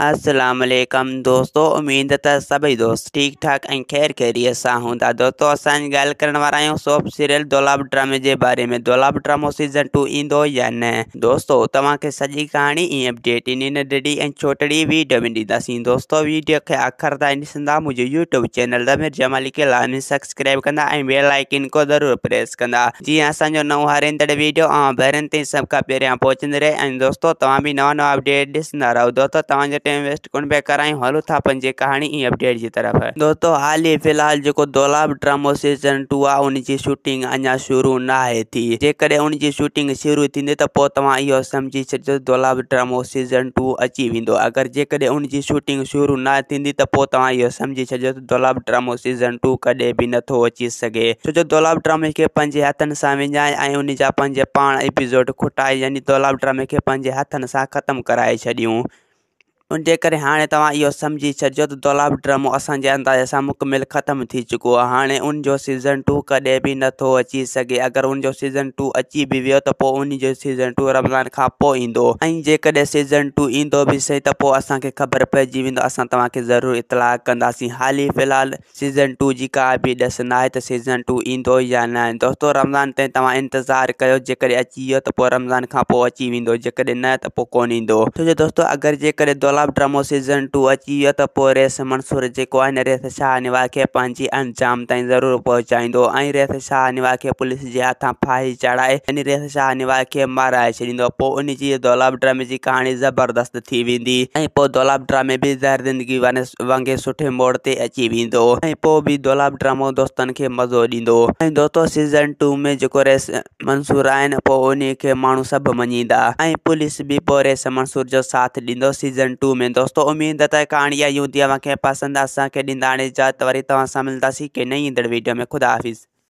السلام عليڪم دوستو اميد ته سڀئي دوست ٺيڪ ٺاڪ ۽ خير خيريت سان هوندا. دوستو اسان اڄ ڳالهه ڪرڻ وارا آهيون سوپ سيريل دولاب ڊرامي جي باري ۾ دولاب ڊرامو سيزن 2 ايندو يا نه. دوستو توهان کي سڄي ڪهاڻي ۽ اپڊيٽ انهي ننڍڙي ۽ ڇوٽڙي ويڊيو ۾ ڏينداسين. دوستو ويڊيو کي آخر تائين ڏسندا منهنجو يوٽيوب چينل ضمير جمالي کي لازمي سبسڪرائب ڪندا ۽ بيل آئيڪن کي ضرور پريس ڪندا جيئن اسان جو نئون هر ايندڙ ويڊيو اوهان ڀائرن تائين سڀ کان پهريان پهچندي رهي ۽ دوستو توهان به نوان نوان اپڊيٽ ڏسندا رهو. دوستو توهان جو ٽائيم ويسٽ ڪونه پيا ڪرايون هلو ٿا پنهنجي ڪهاڻي ۽ اپڊيٽ جي طرف. دوستو حال ئي في الحال جيڪو دولاب ڊرامو سيزن 2 آهي ان جي شوٽنگ اڃا شروع ناهي ٿي جيڪڏهن ان جي شوٽنگ شروع ٿيندي ته پوء توهان اهو سمجهي ڇڏجو ته دولاب ڊرامو سيزن 2 اچي ويندو اگر جيڪڏهن ان جي شوٽنگ شروع نه ٿيندي ته پوء توهان اهو سمجهي ڇڏجو ته دولاب ڊرامو سيزن 2 ڪڏهن به نٿو اچي سگهي ڇو جو دولاب ڊرامي کي پنهنجي هٿن سان وڃائي ۽ ان جا پنهنجي پاڻ ايپيسوڊ کٽائي يعني دولاب ڊرامي کي پنهنجي هٿن سان ختم ڪرائي ڇڏيون. ان جي ڪري هاڻي توهان اهو سمجهي ڇڏجو ته دولاب ڊرامو اسان جي اندازي سان مڪمل ختم ٿي چڪو آهي هاڻي ان جو سيزن 2 ڪڏهن به نٿو اچي سگهي اگر ان جو سيزن 2 اچي به ويو ته پوء ان جو سيزن 2 رمضان کان پوء ايندو ۽ جيڪڏهن سيزن 2 ايندو به سهي ته پوء اسان کي خبر پئجي ويندو اسان توهان کي ضرور اطلاع ڪنداسين حالي في الحال سيزن 2 جي ڪا به ڏس ناهي ته سيزن 2 ايندو يا نه. دوستو رمضان تائين توهان انتظار ڪيو جيڪڏهن اچي ويو ته پوء رمضان کان پوء اچي ويندو جيڪڏهن نه ته پوء ڪونه ايندو. ڇو جو دوستو اگر جيڪڏهن دولاب ڊرامو سيزن 2 اچي ويو ته پوء رئيس منصور جيڪو آهي نه رئيس شاهنواز کي پنهنجي انجام تائين ضرور پهچائيندو ۽ رئيس شاهنواز کي پوليس جي هٿان ڦاهي چاڙهائي يعني رئيس شاهنواز کي مارائي ڇڏيندو پوء ان جي دولاب ڊرامي جي ڪهاڻي زبردست ٿي ويندي ۽ پوء دولاب ڊرامي به زهر زندگي وانگي سٺي موڙ تي اچي ويندو ۽ پوء به دولاب ڊرامو دوستن کي مزو ڏيندو ۽ دوستو سيزن 2 ۾ جيڪو رئيس منصور آهن پوء انهي کي ماڻهو سڀ مڃيندا ۽ پوليس به پوء رئيس منصور جو ساٿ ڏيندو سيزن 2 ۾ دوستو اميد ته ڪهاڻي آئي هوندي اوهان کي پسند اسان کي ڏيندا هاڻي اجازت وري توهان سان ملنداسين ڪنهن نئين ايندڙ ويڊيو ۾ خدا حافظ.